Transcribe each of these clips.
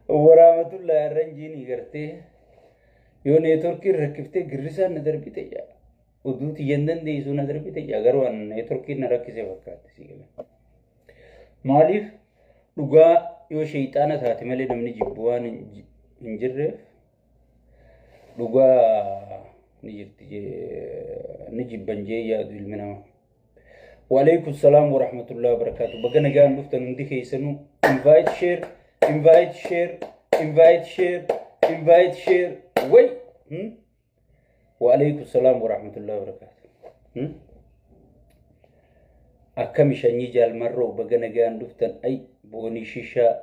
Waraabatullaa irra injiinii gartee yoo neetworkiin rakkiftee girrisaan na darbite jaa. Oduu tiyyan dandeessu na darbite jaa, garuu an neetworkiin na rakkise fakkaatti si gala. Maaliif dhugaa yoo sheeyxaana taate malee namni jibbu waan hin jirreef dhugaa ni jirti ni jibban jee yaadu ilmi namaa. Waalaikum salaam wa rahmatullahi wa barakatuh. Baga nagaan dhuftan hundi keessanuu. Invite, share, invite, share, invite, share, invite, share. Way. Waalaikum salaam wa rahmatullahi wa barakatuh. Akkami shanyii jaalmarroo, baga nagaan dhuftan. Ay, boonii shishaa.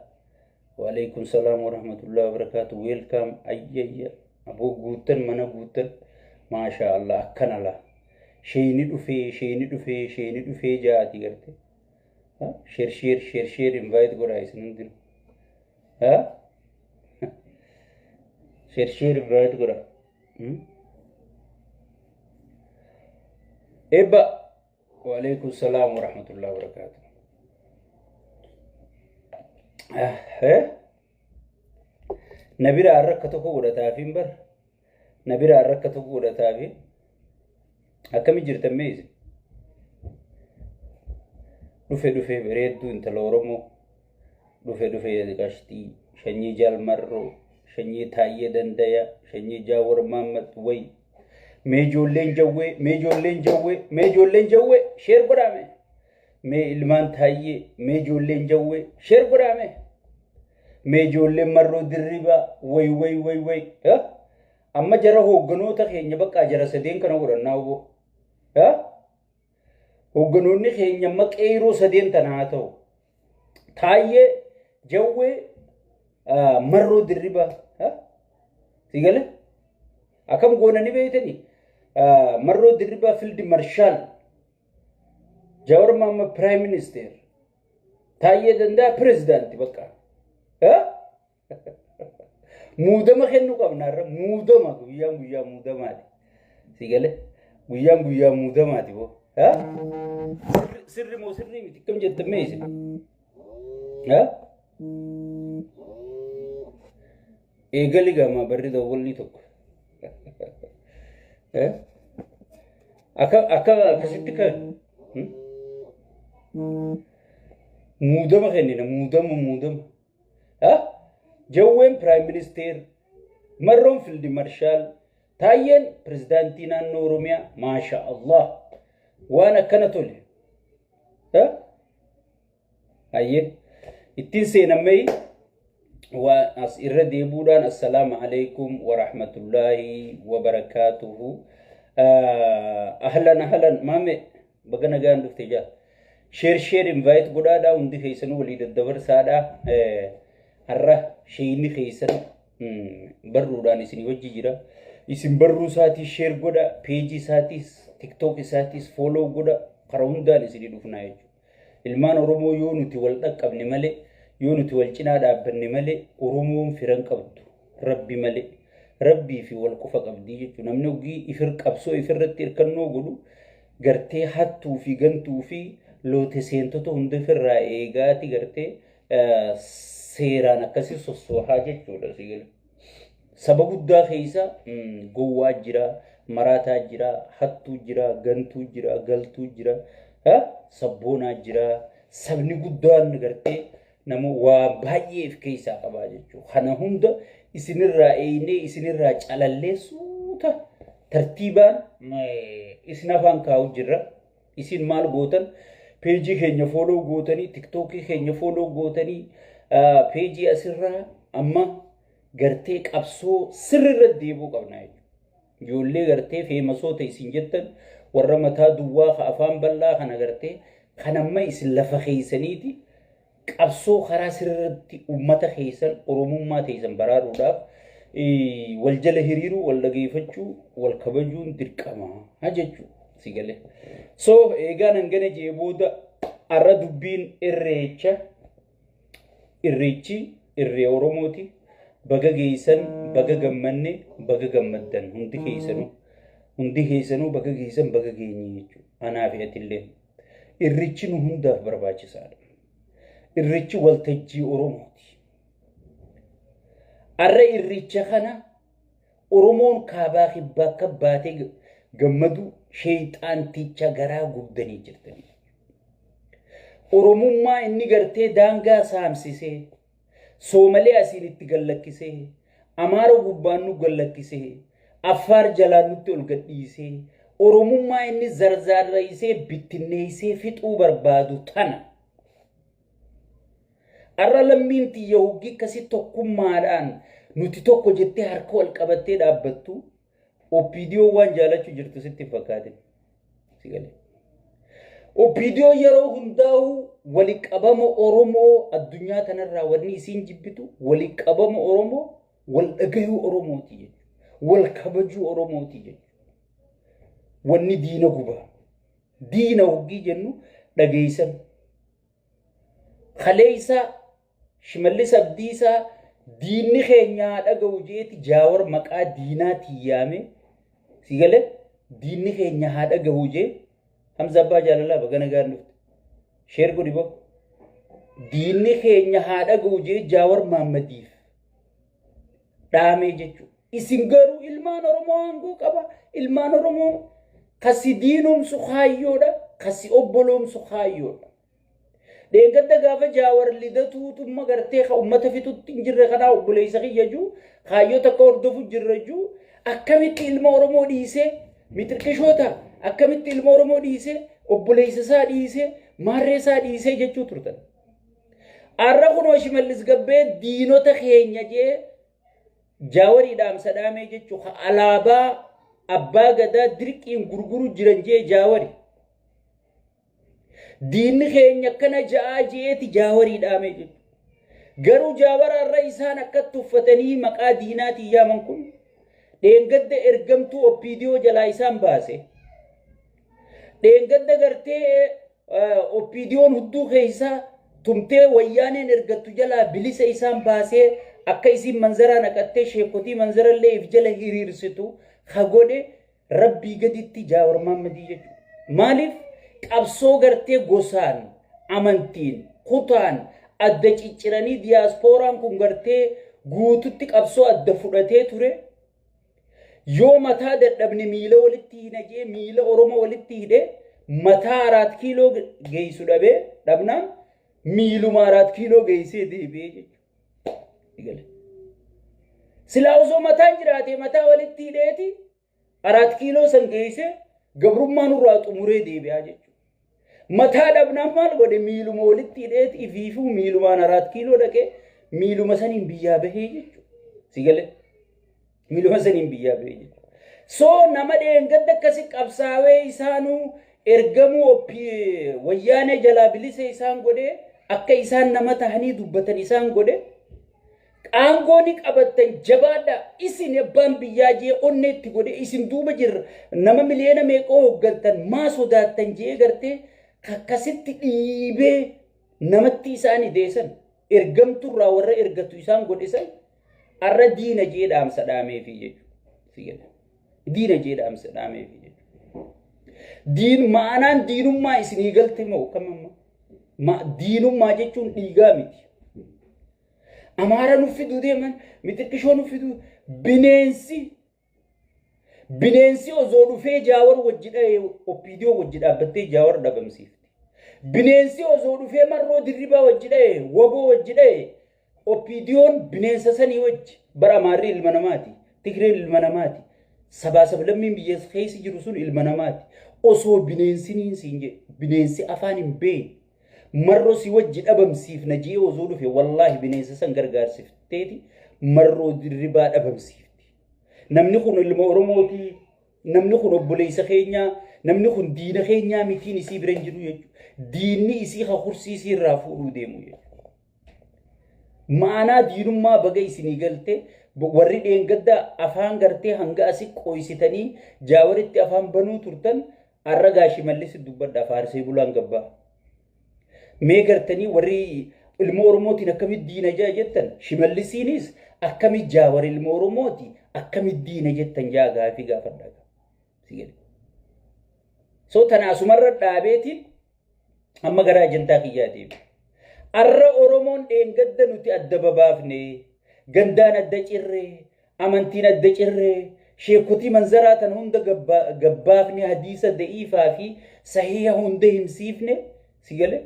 Waalaikum salaam wa rahmatullahi wa barakatuh. Welcome. Ayyayya. Aboo guuttan, mana guuttan. Maasha Allah, akkana laa. Sheeyni dhufee, sheeyni dhufee, sheeyni dhufee jaati garte. Share, share, share, share, invite godhaa isin hundinuu. Share, share, invite godhaa. Eebba. Waalaikum salaam wa rahmatullahi wa barakatuh. Na biraa rakka tokko godhataafiin bar. Na biraa rakka tokko godhataafi. Akkami jirtan mee isin? Dhufe dhufe, bareedduu intala Oromoo. Dhufe dhufe, qashtii shanyii jaalmarroo, shanyii Taayyee Dandaya, shanyii Jaawar Mahammad way. Mee ijoolleen jawwee, mee ijoolleen jawwee, mee ijoolleen jawwee share godhaame. Mee ilmaan Taayyee, mee ijoolleen jawwee share godhaame. Mee ijoolleen Marroo Dirribaa, way way way way. Amma jara hoogganoota keenya bakka jara sadeen kana godhannaa obbo. Hoogganoonni keenya amma qeeroo sadeen tana haa ta'u. Taayyee, Jawwee, Marroo Dirribaa. Si galee? Akkam goonanii beektanii? Marroo Dirribaa Field Marshal. Jawar Mohammed Prime Minister. Taayyee Danda'a Pirezidaanti bakka. Muudama kennuu qabna irra, muudama guyyaan guyyaa muudamaati. Si galee? Guyyaan guyyaa muudamaati boo. Sirri moo sirrii miti, akkam jettan mee isin? Eegali gama barri dawwalli tokko. Akka akkasitti kan muudama kennina, muudama muudama. Jawween Prime Minister, Marroon Field Marshal, Taayyeen Pirezidaantii naannoo Oromiyaa, maasha Allah. Waan akkana tole. Hayyee. Ittiin seenammee waan as irra deebuudhaan, assalaamu alaikum wa rahmatullaahi wa barakaatuhu. Ahlan ahlan, maame, baga nagaan dhufte jaa. Share, share, invite godhaadhaa, hundi keessanuu walii daddabarsaadhaa. Har'a sheeyni keessan barruudhaan isinii wajji jira. Isin barruu isaatii share godha, peejii isaatiis, TikTok isaatiis follow godha, karaa hundaan isinii dhufnaa jechuudha. Ilmaan Oromoo yoo nuti wal dhaqqabne malee, yoo nuti wal cinaa dhaabbanne malee, Oromoon firan qabdu Rabbi malee. Rabbii fi wal qofa qabdii jechuudha. Namni ogii ifir qabsoo ifirratti hirkannoo godhu gartee hattuu fi gantuu fi loote seentota hunda ifirraa eegaati gartee seeraan akkasii sossoohaa jechuudha. Si gala. Saba guddaa keessa gowwaa jira, maraataa jira, hattuu jira, gantuu jira, galtuu jira, sabboonaa jira. Sabni guddaan gartee nama waa baay'ee of keessaa qabaa jechuudha. Kana hunda isinirraa eeynee, isinirraa calallee, suuta tartiibaan isin afaan kaa'u jirra. Isin maal gootan? Peejii keenya follow gootanii, TikTokii keenya follow gootanii, peejii asirraa amma gartee qabsoo sirriirra deebuu qabna jechuudha. Ijoollee gartee famousoota isin jettan, warra mataa duwwaa ka afaan bal'aa kana gartee kan amma isin lafa keessaniiti qabsoo karaa sirriitti uummata keessan, oromummaa teessan baraaruudhaaf wal jala hiriiruu, wal dhageeffachuu, wal kabajuun dirqama jechuudha. Si galee. So eegaan hangana jee booda, har'a dubbiin irreecha. Irreechi irree Oromooti. Baga geessan, baga gammanne, baga gammaddan hundi keessanuu. Hundi keessanuu baga geessan, baga geenye jechuudha. Anaa fi atillee. Irreechi nu hundaaf barbaachisaadha. Irreechi waltajjii Oromooti. Arra irricha kana Oromoon kaabaa kibbaa akka baatee gammadu sheeyxaanticha garaa gubdanii jirtanii. Oromummaa inni gartee daangaa saamsisee, Soomalee asiin itti gallakkisee, Amaara gubbaan nu gallakkisee, Affaar jalaan nutti ol gadhiisee, Oromummaa inni zarzaarraysee bittinneeysee fixuu barbaadu tana. Arra lammiin tiyya hoggi akkasi tokkummaadhaan nuti tokko jettee harka wal qabattee dhaabbattu OPDO waan jaalachuu jirtu sitti hin fakkaatin. Si galee. OPDO yeroo hundaa'u wali qabama Oromoo addunyaa tanarraa wanni isiin jibbitu wali qabama Oromoo wal dhagayuu Oromooti jechuudha. Wal kabajuu Oromooti jechuudha. Wanni diina gubaa. Diina hoggii jennu dhageessan. Kaleessa Shimallis Abdiisaa diinni keenya haa dhaga'u jeeti Jaawar maqaa diinaatiin yaame si galee diinni keenya haa dhaga'u jee. Hamza Abbaa Jaalalaa, baga nagaan dhufte. Share godhi boo. Diinni keenya haa dhaga'u jee Jaawar Maammadiif dhaamee jechuudha. Isin garuu ilmaan Oromoo aangoo qaba. Ilmaan Oromoo kasi diinomsu kaayyoodha. Kasi obboloomsu kaayyoodha. Dheengadda gaafa Jaawar Lidatuutumma gartee ka ummata fixutti hin jirre kanaa obboleessa kiyya juu kaayyoo takka hordofu jirra juu akkamitti ilma Oromoo dhiisee mixirqishoota, akkamitti ilma Oromoo dhiisee, obboleessa isaa dhiisee, maarree isaa dhiisee jechuu turtan. Har'a kunoo Shimallis Gabbee diinota keenya jee Jaawarii dhaamsa dhaamee jechuu ka alaabaa abbaa gadaa dirqiin gurguru jiran jee Jaawari. Diinni keenya akkana ja'aa je'eeti Jaawarii dhaamee jechuudha. Garuu Jaawara irra isaan akka tuffatanii maqaa diinaatiin yaaman kun dheengadda ergamtuu OPDO jalaa isaan baase. Dheengadda gartee OPDOn hudduu keessaa tumtee wayyaaneen ergattu jalaa bilisa isaan baasee akka isiin manzaraa naqattee sheekotii manzarallee if jala hiriirsitu ka godhe Rabbii gaditti Jaawar Maammadii jechuudha. Maaliif qabsoo gartee gosaan, amantiin, kutaan adda cicciranii diyaaspooraan kun gartee guututti qabsoo adda fudhatee ture. Yoo mataa dadhabne miila walitti hidha jee miila Oromoo walitti hidhee mataa 4 kiiloo geessu dhabee dhabnaan miiluma 4 kiiloo geessee deebi'ee jechuudha. Silaa osoo mataan jiraate mataa walitti hidheeti 4 kiiloo san geessee gabrummaa nurraa xumuree deebi'aa jechuudha. Mataa dhabnaan maal godhe? Miiluma walitti hidheeti ifiifuu miilumaan 4 kiiloo dhaqee miiluma saniin biyyaa bahee jechuudha. Si galee? Miiluma saniin biyyaa bahee jechuudha. So nama dheengadda akkasi qabsaawee isaanuu ergamuu wayyaanee jalaa bilisa isaan godhee akka isaan nama tahanii dubbatan isaan godhe, aangoo ni qabattan, jabaadha, isin abbaan biyyaa jee onnee itti godhe, isin duuba jirra, nama miliyoona meeqoo hooggantan, maa sodaattan jee gartee akkasitti dhiibee namatti isaan ideessan ergamturraa warra ergatu isaan godhe san arra diina jee dhaamsa dhaameefii jechuudha. Diina jee dhaamsa dhaameefii jechuudha. Diin ma'anaan diinummaa isinii galte moo kam amma? Diinummaa jechuun dhiigaa miti. Amaara nu fiduu deeman, mixiqqishoo nu fiduu, bineensi osoo dhufee Jaawar wajji dha'ee OPDO wajji dhaabbattee Jaawar dhabamsiifti. Bineensi osoo dhufee Marroo Dirribaa wajji dha'ee Waboo wajji dha'ee OPDOn bineensa sanii wajji bara. Amaarri ilma namaati. Tigreen ilma namaati. Sabaa sablammiin biyya keessa jiru sun ilma namaati. Osoo bineensiniin siin jedhe bineensi afaan hin beekne Marroo si wajji dhabamsiifna jee osoo dhufe, wallaahi bineensa san gargaarsifteeti Marroo Dirribaa dhabamsiifti. Namni kun ilma Oromooti. Namni kun obboleessa keenyaa. Namni kun diina keenyaa mitiin isii bira hin jiru jechuudha. Diinni isii ka kursii isii irraa fuudhuu deemu jechuudha. Ma'anaa diinummaa baga isinii galte. Warri dheengadda afaan gartee hanga asii qooysitanii Jaawaritti afaan banuu turtan, arra gaa Shimallis dubbadha faarsee bulaan gabbaa. Mee gartanii warri ilma Oromootiin akkamitti diina jaa jettan, Shimallisiinis akkamitti Jaawar ilma Oromooti akkamitti diina jettan jaa gaafii gaafadha. So tana asumarra dhaabeetiin amma gara ajandaa kiyyaa deema. Arra Oromoon dheengadda nuti adda babaafne, Gandaan adda cirree, amantiin adda cirree, sheekotii manzaraa tan hunda gabbaafne, hadiisa da'iifaa fi sahiha hunda himsiifne si galee.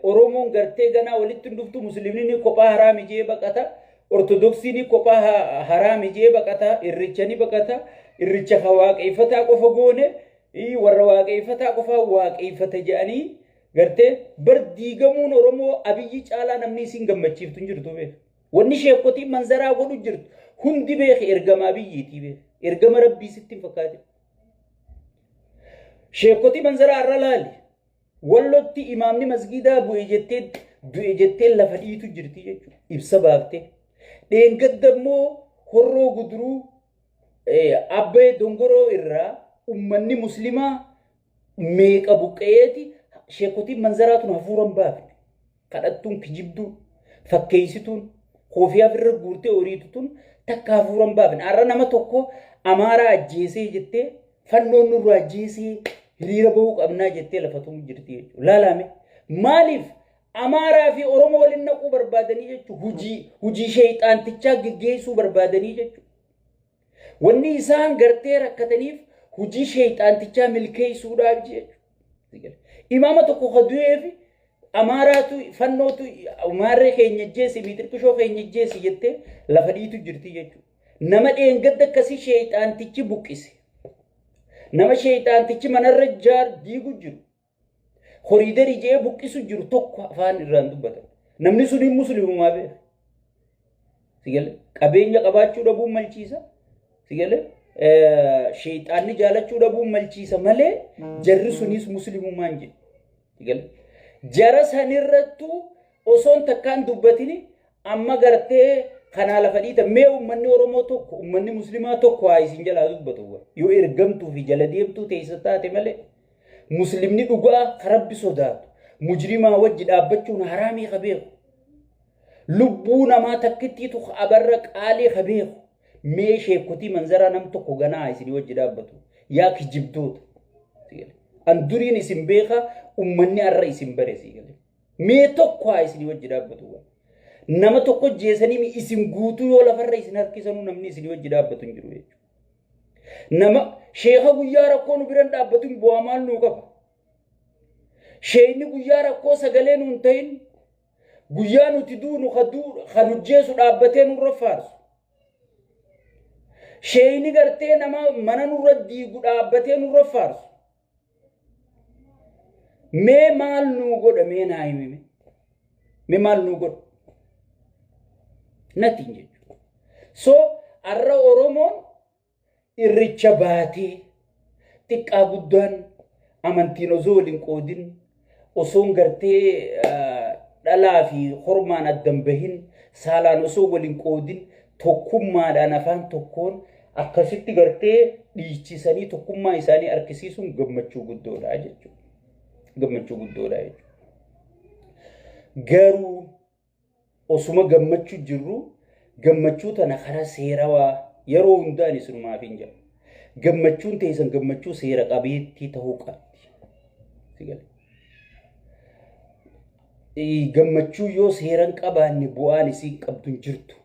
Oromoon gartee ganaa walitti hin dhuftu. Musliimni kophaa haraami jee baqata. Ortodoksiin kophaa haraami jee baqata. Irricha ni baqata. Irricha ka waaqeeffataa qofa goone, warra waaqeeffataa qofa waaqeeffata jedhanii gartee bar diigamuun Oromoo Abiyyi caalaa namni isin gammachiiftu hin jirtu beeku. Wanni sheekotiin manzaraa godhu jirtu hundi beeke ergama Abiyyiitii beeke. Ergama Rabbii sitti hin fakkaatin. Sheekotii manzaraa irra laali. Wallotti imaamni masgiidaa bu'e jettee, du'e jettee lafa dhiitu jirti jechuudha. Ibsa baaftee. Dheengadda immoo Horroo Guduruu Abbee Dongoroo irraa ummanni muslimaa meeqa buqqa'eeti, sheekotiin manzaraa tun hafuura hin baafne. Kadhattuun, kijibduun, fakkeessituun, koofiyaa ofirra guurtee horiitu tun takka hafuura hin baafne. Har'a nama tokko Amaaraa ajjeesee jettee, fannoon nurraa ajjeesee, hiriira bahuu qabnaa jettee lafa tumu jirti jechuudha. Laalame maaliif Amaaraa fi Oromoo waliin naquu barbaadanii jechuudha. Hujii sheexaantichaa geggeessuu barbaadanii jechuudha. Wanni isaan gartee rakkataniif hujii sheexaantichaa milkeessuudhaaf jechuudha. Imaama tokko ka du'eef Amaaraatu, fannootu maarree keenya ajjeese, miixirqishoo keenya ajjeese jettee lafa dhiitu jirti jechuudha. Nama dheengadda akkasii sheexaantichi buqqise. Nama sheexaantichi manarra jaar diigu jiru. Koriidarii jee buqqisu jiru tokko afaan irraan dubbatan. Namni sun hin muslimumaa beeka. Sigale qabeenya qabaachuu dhabuun malchiisa. Sigale sheexaanni jaalachuu dhabuun malchiisa malee jarri sunis muslimumaan jedhu. Sigale jara sanirrattuu osoon takkaan dubbatini amma gartee kanaa lafa dhiita. Mee uummanni Oromoo tokko, uummanni muslimaa tokko haa isin jalaa dubbatu, yoo ergamtuu fi jala deemtuu teessa taate malee. Muslimni dhugaa ka Rabbi sodaatu, mujrimaa wajji dhaabbachuun haraamii ka beeku, lubbuu namaa takkittiitu abarra qaalii ka beeku, mee sheekotii manzaraa nam tokko ganaa isinii wajji dhaabbatu, yaa kijibdoota. An duriin isin beeka, ummanni arra isin bare sii galee. Mee tokko haa isinii wajji dhaabbatu. Nama tokko jeesanii isin guutuu yoo lafarra isin harkisanuu namni isinii wajji dhaabbatu hin jiru jechuudha. Nama sheeka guyyaa rakkoo nu biran dhaabbatu bu'aa maal nuu qaba? Sheekni guyyaa rakkoo sagalee nuun ta'in, guyyaa nuti duunu ka nu jeesu dhaabbatee nurra faarsu. Sheekni gartee nama mana nurra diigu dhaabbatee nurra faarsu. Mee maal nuu godha, mee naa himime? Mee maal nuu godha? Nothing jechuudha. So har'a Oromoon irricha baatee xiqqaa guddaan amantiin osoo waliin qoodin, osoon gartee dhalaa fi hormaan addan bahin, saalaan osoo waliin qoodin, tokkummaadhaan afaan tokkoon akkasitti gartee dhiichisanii tokkummaa isaanii argisiisuun gammachuu guddoodha jechuudha. Gammachuu guddoodha jechuudha. Garuu osuma gammachuu jirru, gammachuu tana karaa seerawaa yeroo hundaan isinumaaf hin jedhu. Gammachuun teessan gammachuu seera qabeettii ta'uu qabdi. Gammachuu yoo seeran qabaanne bu'aan isiin qabdu hin jirtu.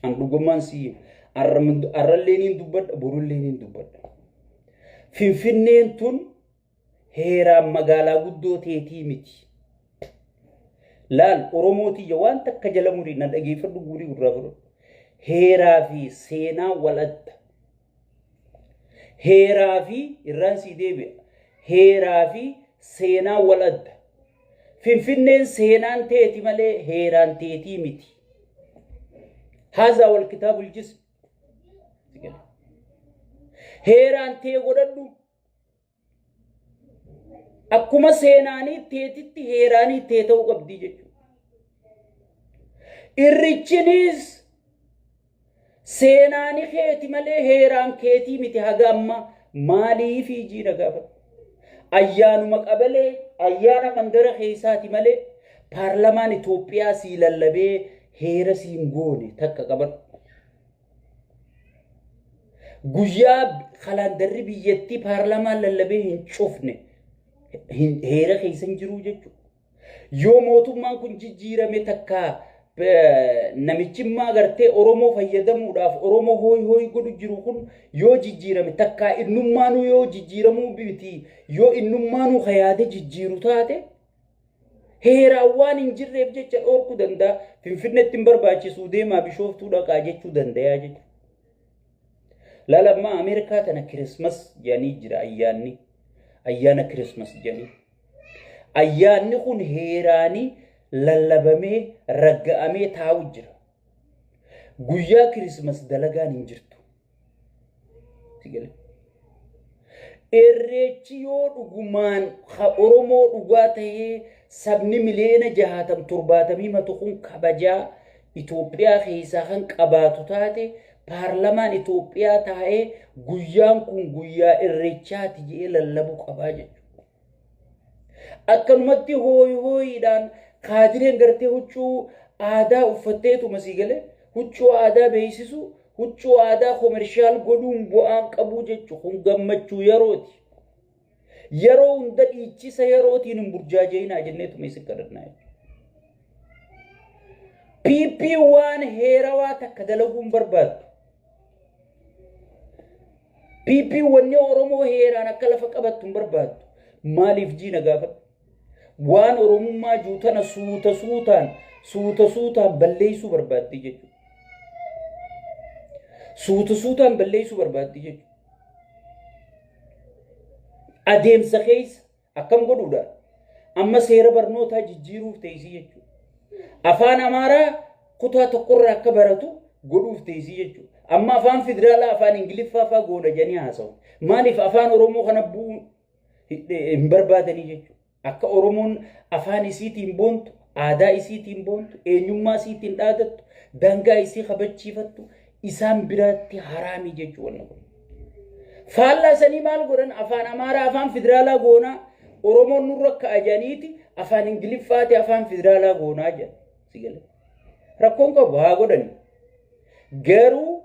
An dhugumaan si arrallee niin dubbadha, borullee niin dubbadha. Finfinneen tun heeraan magaalaa guddoo teetii miti. Laal Oromootiyya, waan takka jala murii na dhageeffadhu, guurii gurraa fudhadhu. Heeraa fi seenaa wal adda. Heeraa fi irraan sii deebi'a. Heeraa fi seenaa wal adda. Finfinneen seenaan teeti malee heeraan teetii miti. Haazaa wal kitaabul jism. Heeraan tee godhadhu. Akkuma seenaanii teetitti heeraanii tee ta'uu qabdii jechuudha. Irrichinis seenaanii keeti malee heeraan keetii miti haga ammaa. Maaliif jiidha gaafadhu? Ayyaanuma qabalee, ayyaana mandara keessaati malee paarlamaan Itoophiyaa sii lallabee heera siin goone takka qabadhu. Guyyaa kalaandarri biyyattii paarlamaan lallabee hin cufne heera keessa hin jiru jechuudha. Yoo mootummaan kun jijjiirame takka Namichimmaa gartee Oromoo fayyadamuudhaaf Oromoo hooyi hooyi godhu jiru kun yoo jijjiirame, takkaa innummaanuu yoo jijjiiramuu miti, yoo innummaanuu kayaade jijjiiru taate, heeraan waan hin jirreef jecha dhoorkuu danda'a. Finfinneetti hin barbaachisu, deemaa Bishooftuu dhaqaa jechuu danda'a jechuudha. Lalammaa Ameerikaa tana Christmas jedhanii jira ayyaanni. Ayyaana Christmas jedhanii. Ayyaanni kun heeraanii lallabamee ragga'amee taa'u jira. Guyyaa Christmas dalagaan hin jirtu. Irreechi yoo dhugumaan Oromoo dhugaa ta'ee, sabni miliyoona 60 70 matu kun kabajaa Itoophiyaa keessaa kan qabaatu taate, paarlamaan Itoophiyaa taa'ee guyyaan kun guyyaa irreechaati jedhee lallabuu qabaa jechuudha. Akkanumatti hooyi hooyiidhaan kaadireen gartee huccuu aadaa uffatteetuma sii galee huccuu aadaa beeksisu, huccuu aadaa commercial godhuun bu'aan qabuu jechuudha. Kun gammachuu yerooti. Yeroo hunda dhiichisa yerootiin hin burjaajeenaa jenneetuma isin kadhannaa jechuudha. PP waan heerawaa takka dalaguun barbaaddu. PP wanni Oromoo heeraan akka lafa qabattu hin barbaaddu. Maaliif jiina gaafadhu? Waan Oromummaa juutana suuta suutaan suuta suutaan balleessuu barbaaddi jechuudha. Suuta suutaan balleessuu barbaaddi jechuudha. Adeemsa keessa akkam godhuudha? Amma seera barnootaa jijjiiruuf teessii jechuudha. Afaan Amaaraa kutaa tokkorraa akka baratu godhuuf teessii jechuudha. Amma afaan federaalaa afaan Ingiliffaa fa'aa goona jedhanii haasawu. Maaliif afaan Oromoo kana bu'uu hin barbaadanii jechuudha. Akka Oromoon afaan isiitiin boontu, aadaa isiitiin boontu, eenyummaa isiitiin dhaadattu, daangaa isii kabachiifattu isaan biraatti haraamii jechuudha wanni kun. Faallaa sanii maal godhan? Afaan Amaaraa afaan federaalaa goonaa, Oromoon nurra ka'a jedhaniiti afaan Ingiliffaati afaan federaalaa goonaa jedhan. Sigale. Rakkoon qabu, haa godhani. Garuu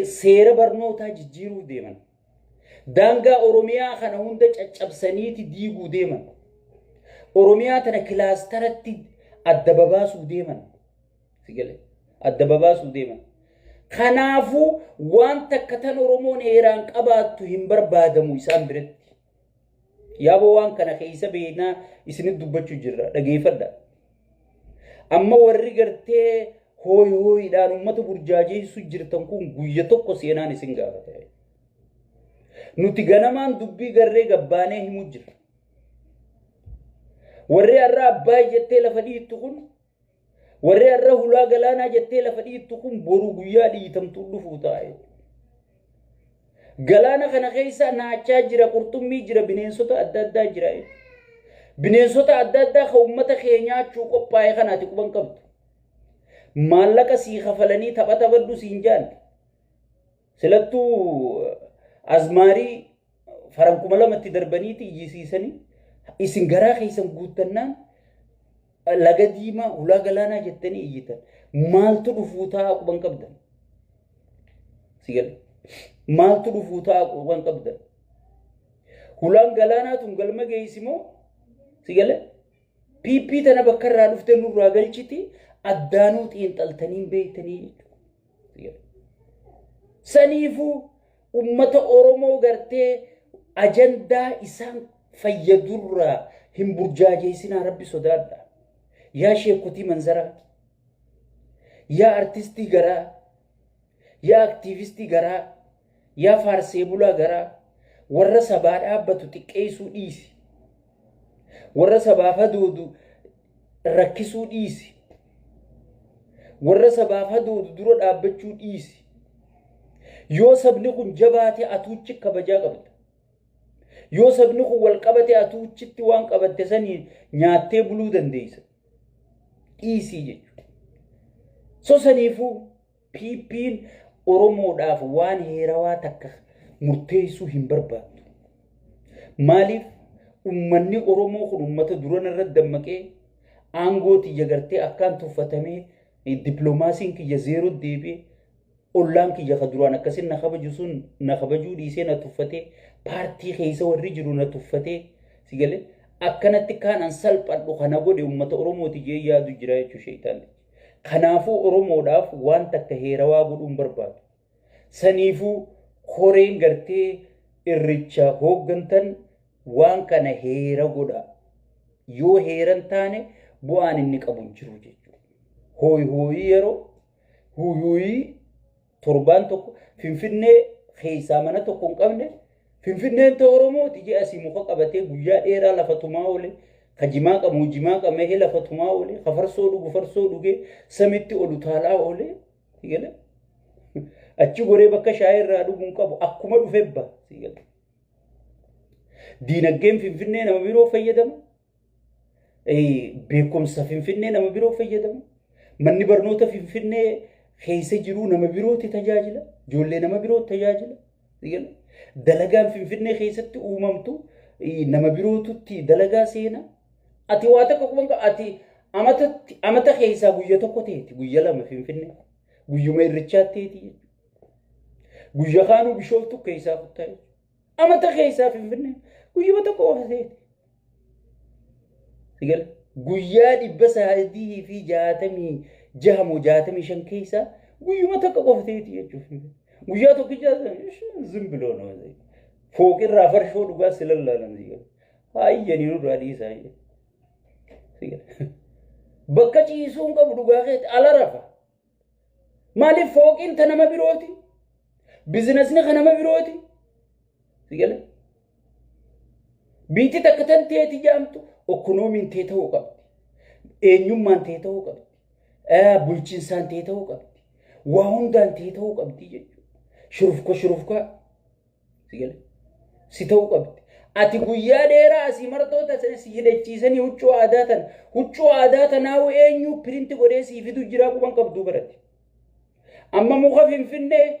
seera barnootaa jijjiiruuf deeman. Daangaa Oromiyaa kana hunda caccabsaniiti diiguu deeman. Oromiyaa tana clusteratti adda babaasuu deeman. Sigale. Adda babaasuu deeman. Kanaafuu waan takka tan Oromoon heeraan qabaattu hin barbaadamu isaan biratti. Yaaboo, waan kana keessa beeknaa isinit dubbachuu jirra, dhageeffadha. Amma warri gartee hooyi hooyiidhaan uummata burjaajeessuu jirtan kun guyya tokko seenaan isin gaafata. Nuti ganamaan dubbii garree gabbaanee himuu jirra. Warri har'a Abbaay jettee lafa dhiittu kun, warri har'a hulaa galaanaa jettee lafa dhiittu kun, boru guyyaa dhiitamtuu dhufuu ta'a. Galaana kana keessa naachaa jira, qurxummii jira, bineensota adda addaa jira. Bineensota adda addaa kan uummata kee nyaachuu qophaa'e kanaati quban qabdu. Maallaqa sii kafalanii tapha taphadhu siin jaan. Silattuu azmaarii faran 2000tti darbaniiti iyyisiisanii isin garaa keessan guuttannaan laga diimaa hulaa galaanaa jettanii iyyitan. Maaltu dhufuu ta'a quban qabdan? Sigale. Maaltu dhufuu ta'a quban qabdan? Hulaan galaanaa tun galma geessi moo? Sigale. PP tana bakka irraa dhuftee nurraa galchiti addaanuu xiinxaltanii beektanii jechuudha. Saniifuu ummata Oromoo gartee ajandaa isaan fayyadurraa hin burjaajeessinaa, Rabbi sodaadha. Yaa sheekotii manzaraa, yaa artistii garaa, yaa aktiivistii garaa, yaa faarsee bulaa garaa, warra sabaa dhaabbatu xiqqeessuu dhiisi. Warra sabaaf hadoodu rakkisuu dhiisi. Warra sabaaf hadoodu dura dhaabbachuu dhiisi. Yoo sabni kun jabaate atuuchi kabajaa qabda. Yoo sabni kun wal qabate atuuchitti waan qabatte sanii nyaattee buluu dandeessa. Dhiisii jechuudha. So saniifuu PP'n Oromoodhaaf waan heerawaa takka murteessuu hin barbaaddu. Maaliif? Uummanni Oromoo kun uummata durana irratti dammaqee, aangoo tiyya gartee akkaan tuffatamee, dippiloomaasiin kiyya zeeroo deebi'ee, ollaan kiyya ka duraan akkasin na kabaju sun na kabajuu dhiisee na tuffatee, paartii keessa warri jiru na tuffatee, si galee akkanatti kaan an salphadhu kana godhe uummata Oromooti jee yaadu jira jechuu sheeyitaanni. Kanaafuu Oromoodhaaf waan takka heerawaa godhuun barbaadu. Saniifuu koreen gartee irricha hooggantan waan kana heera godha. Yoo heeran taane bu'aan inni qabu hin jiru jechuudha. Hooyi hooyii yeroo huuyuuyii torbaan tokko Finfinnee keessaa mana tokko hin qabne Finfinneen ta'e Oromooti jee asii muka qabatee guyyaa dheeraa lafa tumaa oole. Ka jimaa qabu jimaa qabee lafa tumaa oole. Ka farsoo dhugu farsoo dhugee samitti ol utaalaa oole. Achi goree bakka shaayii irraa dhuguu hin qabu akkuma dhufee ba. Diinagdeen Finfinnee nama biroo fayyadama. Beekumsa Finfinnee nama biroo fayyadama. Manni barnoota Finfinnee keessa jiru nama birootti tajaajila. Ijoollee nama birootti tajaajila. Dalagaan Finfinnee keessatti uumamtu nama birootutti dalagaa seena. Ati waa takka quban ati amatatti amata keessaa guyya tokko teeti guyya lama Finfinnee. Guyyuma irrichaatti teeti jechuudha. Guyya kaanuu Bishooftuu keessaa kuttaa jechuudha. Amata keessaa Finfinnee guyyuma tokko qofa teeti. Sigala guyyaa 366 moo 65 keessaa guyyuma tokko qofa teeti jechuudha. Guyyaa tokkicha ዝም ብሎ ነው fooqirraa farshoo dhugaa si lallaalan sigala. Hayyanii nurraa dhiisaa. Bakka ciisuu hin qabu dhugaa keetti ala rafa. Maaliif fooqiin ta nama birooti? Bizinasni ka nama birooti? Sigala. Biitti takka tan teeti jaamtu ekonomiin tee ta'uu qabdi. Eenyummaan tee ta'uu qabdi. Bulchiinsaan tee ta'uu qabdi. Waa hundaan tee ta'uu qabdi jechuudha. Shurufka shurufka. Sigala. Si ta'uu qabdi. Ati guyyaa dheeraa asii martoota si hidhachiisanii huccuu aadaa tana. Huccuu aadaa tanaa eenyu print godhee sii fidu jiraa quban qabduu baratti. Amma muka Finfinnee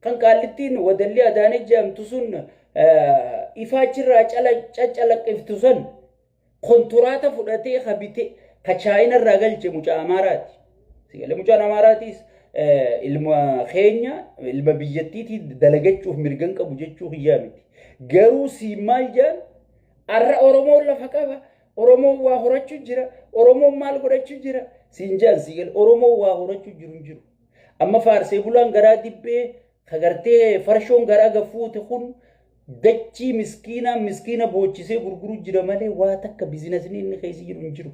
kan Qaallittiin wadalli Adaanech jedhamtu sun ifaachirraa caccalaqqiftu san konturaata fudhatee ka bite ka Chaayinarraa galche mucaa Amaaraati. Sigalee mucaan Amaaraatiis ilma keenya ilma biyyattiitii dalagachuuf mirgan qabu jechuu hiyyaa miti. Garuu siin maal jaan arra Oromoon lafa qaba. Oromoon waa horachuu jira. Oromoon maal godhachuu jira. Siin jaan sigalee Oromoon waa horachuu jiru hin jiru. Amma faarsee bulaan garaa dibbee kagartee farshoon garaa gafuute kun dachii miskiinaa miskiina boochisee gurguruu jira malee waa takka bizinasni inni keessa jiru hin jiru.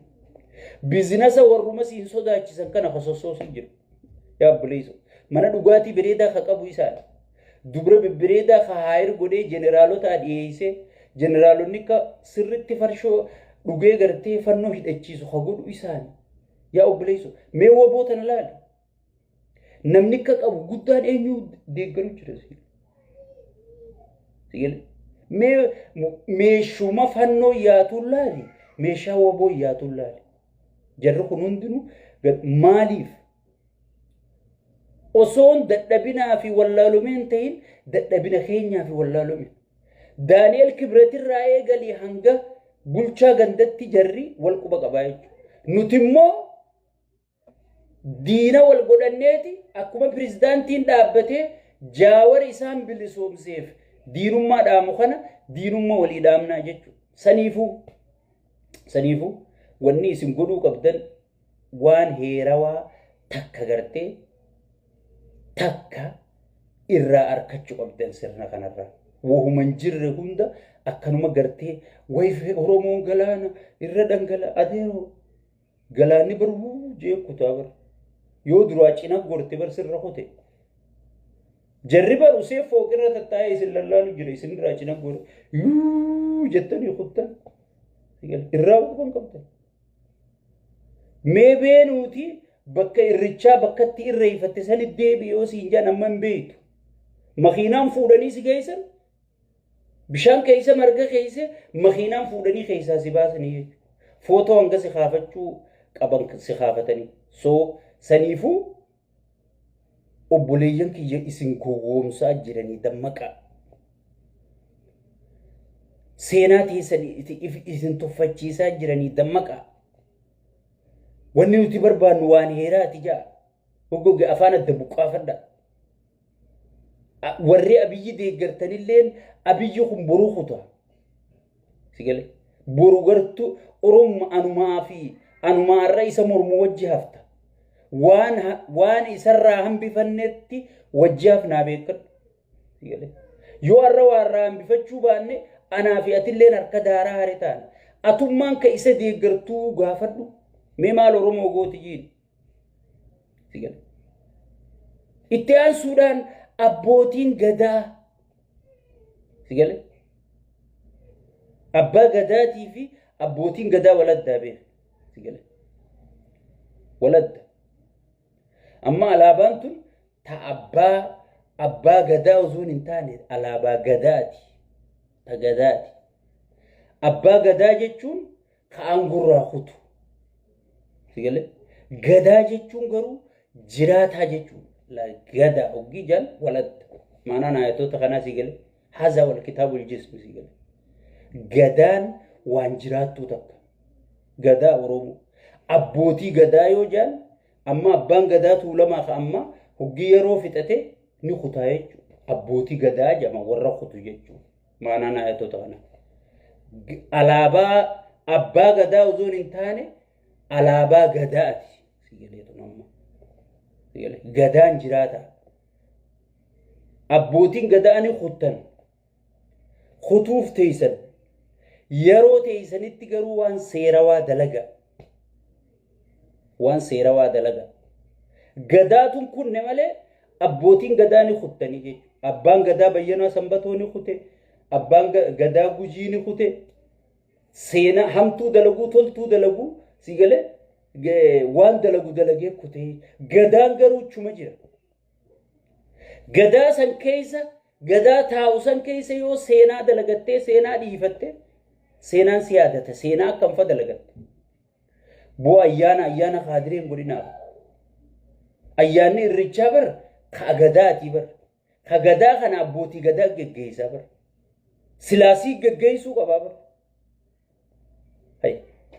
Bizinasa warruma siin sodaachisan kana kosossoosii jiru. Yaa obboleessa mana dhugaatii bareedaa ka qabu isaadha. Dubra bebbereedaa ka hire godhee jeneraalota dhiyeessee jeneraalonni akka sirritti farshoo dhugee gartee fannoo hidhachiisu ka godhu isaani. Yaa obboleessa mee woboo tana laali. Namni akka qabu guddaan eenyu deeggaru jira. Mee meeshuma fannoo yaatuun laali. Meeshaa woboo yaatuun laali. Jarri kun hundinuu maaliif? Osoon dadhabinaa fi wallaalumeen ta'in dadhabina keenyaa fi wallaalumeen. Daani'el Kibratirraa eegalii hanga bulchaa gandatti jarri wal quba qabaa jechuudha. Nuti immoo diina wal godhanneeti akkuma pirezidaantiin dhaabbatee Jaawar isaan bilisoomseef diinummaa dhaamu kana diinummaa walii dhaamnaa jechuudha. Saniifuu wanni isin godhuu qabdan waan heerawaa takka gartee takka irraa arkachuu qabdan sirna kanarraa. Wahuma hin jirre hunda akkanuma gartee wayifee Oromoon galaana irra dhangala adeeroo galaanni baruu jee kutaa bara. Yoo duraa cina gorte bar sirra kute. Jarri bar usee fooqirra tattaa'ee isin lallaalu jira isin irraa cina gore yuu jettanii kuttan. Irraa quban qabdan. Mee beenuuti bakka irrichaa bakka itti irreeffatte sanitti deebi'ee yoo siin jaan amma hin beektu. Makiinaan fuudhanii si geessan bishaan keessa marga keessa makiinaan fuudhanii keessaa si baasanii jechuudha. Footoo hanga si kaafachuu qaban si kaafatanii. So saniifuu obboleeyyan kiyya isin gowwoomsaa jiranii dammaqaa. Seenaa teessan isin tuffachiisaa jiranii dammaqaa. Wanni nuti barbaannu waan heeraati jaa. Goggoge afaan adda buqqaafadha. Warri Abiyyi deeggartanilleen Abiyyi kun boruu kuta. Sigale boru gartuu Oromoo anumaa fi anumaarra isa mormuu wajji hafta. Waan isarraa hambifannetti wajjaaf naa beekadhu. Yoo har'a waa irraa hambifachuu baanne anaa fi atilleen harka daaraa hare taana. Atummaan ka isa deeggartuu gaafadhu. Mee maal Oromoo gooti jiin. Itti aansuudhaan abbootiin gadaa. Sigale. Abbaa gadaatii fi abbootiin gadaa waladdaa beeku. Sigale. Waladda. Amma alaabaan tun ta abbaa gadaa osoo hin taane alaabaa gadaati. Ta gadaati. Abbaa gadaa jechuun ka aangorraa kutu. Sigale. Gadaa jechuun garuu jiraataa jechuudha. Gadaa hoggii jaan waladda. Maanaan ayatoota kanaa sigale. Haza wal kitaabul jismi sigale. Gadaan waan jiraattuu takka. Gadaa Oromoo. Abbootii gadaa yoo jaan amma abbaan gadaa Tuulamaa ka amma hoggii yeroo fixate ni kutaa jechuudha. Abbootii gadaa jedhama warra kutu jechuudha. Maanaan ayatoota kanaa. Alaabaa abbaa gadaa osoo hin taane alaabaa gadaati. Sigaleetu amma. Gadaan jiraata. Abbootiin gadaa ni kuttan. Kutuuf teessan. Yeroo teessanitti garuu waan seerawaa dalaga. Waan seerawaa dalaga. Gadaatuun kunne malee abbootiin gadaa ni kuttanii jechuudha. Abbaan gadaa Bayyanaa Sanbatoo ni kute. Abbaan gadaa Gujii ni kute. Seenaa hamtuu dalaguu toltuu dalaguu si galee waan dalagu dalagee kutee gadaan garuu chuma jira. Gadaa san keessa gadaa taa'u san keessa yoo seenaa dalagattee seenaa dhiifatte seenaan si yaadata seenaa akkam fa dalagatte. Boo ayyaana ayyaana kaadireen godhinaaf. Ayyaanni irrichaa bar ka gadaatii bar. Ka gadaa kana abbootii gadaa geggeessaa bar. Silaasii geggeessuu qabaa bar.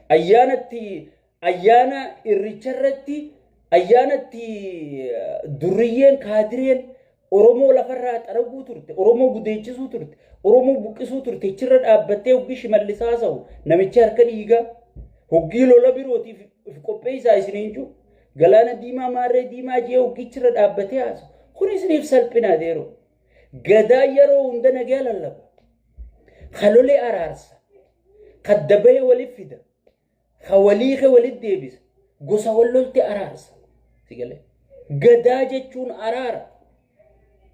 Ayyaanatti ayyaana irricha irratti ayyaanatti durriyyeen kaadireen Oromoo lafarraa xaraguu turte, Oromoo gudeechisuu turte, Oromoo buqqisuu turte, achirra dhaabbattee hoggii Shimallis haasa'u namichi harka dhiigaa hoggii lola birootiif if qopheessaa isiniin jiru galaana diimaa maarree diimaa jee hoggichirra dhaabbatee haasa'u. Kun isiniif salphina adeeroo. Gadaa yeroo hunda nagaa lallaba. Kalolee araarsa. Kaddabahee waliif fida. Ka walii kee walitti deebisa. Gosa wal lolte araarsa. Sigalee. Gadaa jechuun araara.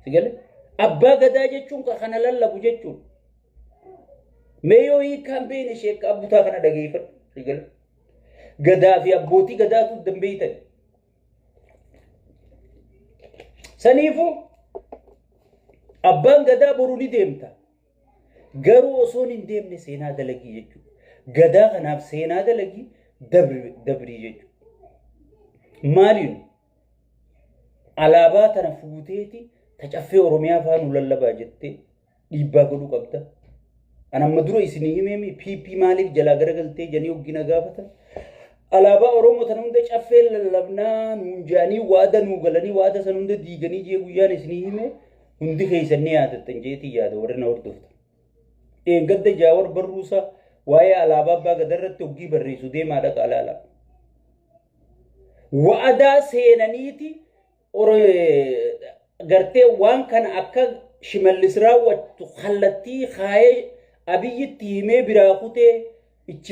Sigalee. Abbaa gadaa jechuun ka kana lallabu jechuun. Mee yoo hiikkaan beekne sheekka abbutaa kana dhageeffadhu. Sigalee. Gadaa fi abbootii gadaatu danbeeytan. Saniifuu abbaan gadaa boru ni deemta. Garuu osoon hin deemne seenaa dalagii jechuudha. Gadaa kanaaf seenaa dalagii dabrii jechuudha. Maaliin alaabaa tana fuuteeti ta caffee Oromiyaa faanuu lallabaa jettee dhiibbaa godhuu qabda. An amma dura isinii himeemi PP maaliif jalaa garagaltee janii hoggina gaafatan. Alaabaa Oromoo tana hunda caffee lallabnaa nuun jaanii waada nuu galanii waada san hunda diiganii jee guyyaan isinii hime hundi keessan ni yaadattan jeetii yaada warri na hordoftan. Dheengadda Jaawar barruusaa waa'ee alaabaa abbaa gadaa irratti hoggii barreessu deemaa dhaqa alaala. Wa'adaa seenaniiti gartee waan kana akka Shimallis raawwattu kallattii kaayee Abiyyitti himee biraa kutee ichi.